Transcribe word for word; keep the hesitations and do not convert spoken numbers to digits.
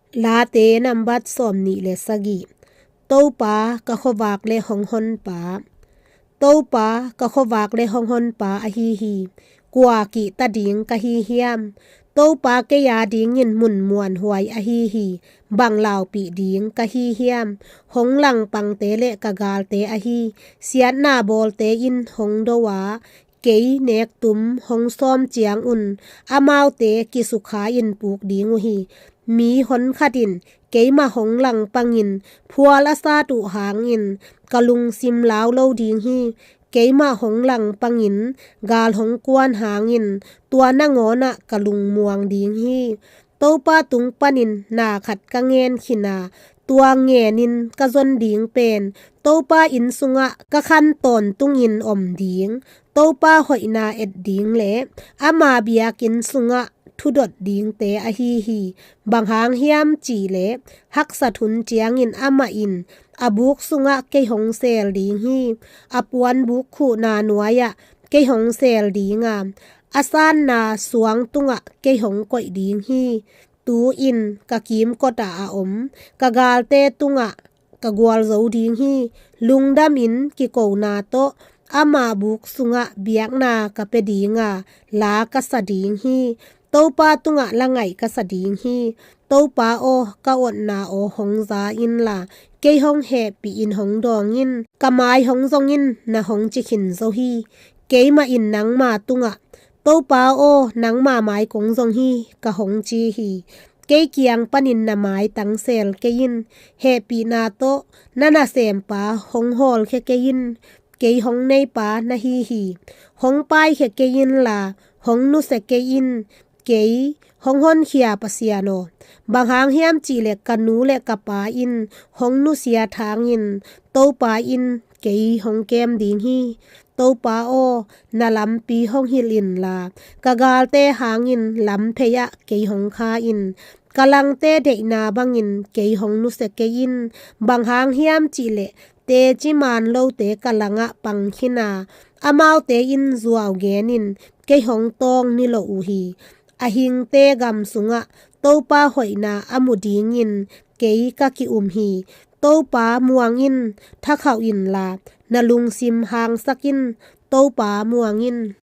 Late nambat sawmnih le sagih. Topa ka khuavak le hong honpa. Topa ka khuavak le hong honpa ahi hi. Kua kihta ding ka hi hiam? Topa kei a dingin mun muanhuai ahi hi. Bang laupih ding ka hi hiam? Hong langpangte le ka galte ahi, siatna bawlte in hong do a, kei nektum hong sawm ciangun amaute kisukha-in puk ding uh hi. Mi honkhat in keimah hong langpangin phual a sat uh hangin ka lungsim lau lo ding hi. Keimah hong langpangin gal hong kuan hangin tua nangawnah ka lungmuang ding hi. Topa tung panin na khat ka ngen khin a, tua ngenin ka zon ding pen Topa inn sungah ka khan tawntungin om ding, Topa hoihna et ding le ama biakinn sungah thudot dingte ahi hi. Bang hang hiam cihleh, haksat hun ciangin amah in a buk sungah kei hong sel ding hi. A puanbuk khuhna nuai-ah kei hong sel ding a, a sanna suang tungah kei hong koih ding hi. Tu-in ka kimkot ah a om ka galte tungah ka gualzo ding hi. Lungdamin kikona tawh ama buk sungah biakna ka pia ding a, la ka sa ding hi. Topa tungah la ngaih ka sa ding hi. Topa aw, ka otna aw, hong za inla, kei hong hehpih in hong dawng in. Ka mai hong zong in, na hong ci khin zo hi. Keimah in nangma tungah, Topa aw, nangma mai kong zong hi, ka hong ci hi. Kei kiang panin na mai tangsel kei in. Hehpihna tawh na nasempa hong hawlkhia kei in. Kei hong neipa na hi hi. Hong paikhia kei inla, hong nusia kei in. Kei hong honkhia Pasian aw, bang hang hiam cihleh ka nu le ka pa in hong nusiat hangin Topa in kei hong kem ding hi. Topa aw, na lampi hong hilh inla, ka galte hangin lamphei-ah kei hong kha in. Ka langte deihna bangin kei hong nusia kei in. Bang hang hiam cihleh teci man lote ka langah pang khin a, amaute in zuau genin kei hong tawng niloh uh hi. A hingte gam sungah Topa hoihna a mu dingin kei ka ki-um hi. Topa muang in, thakhauh inla, na lungsim hangsak in. Topa muang in.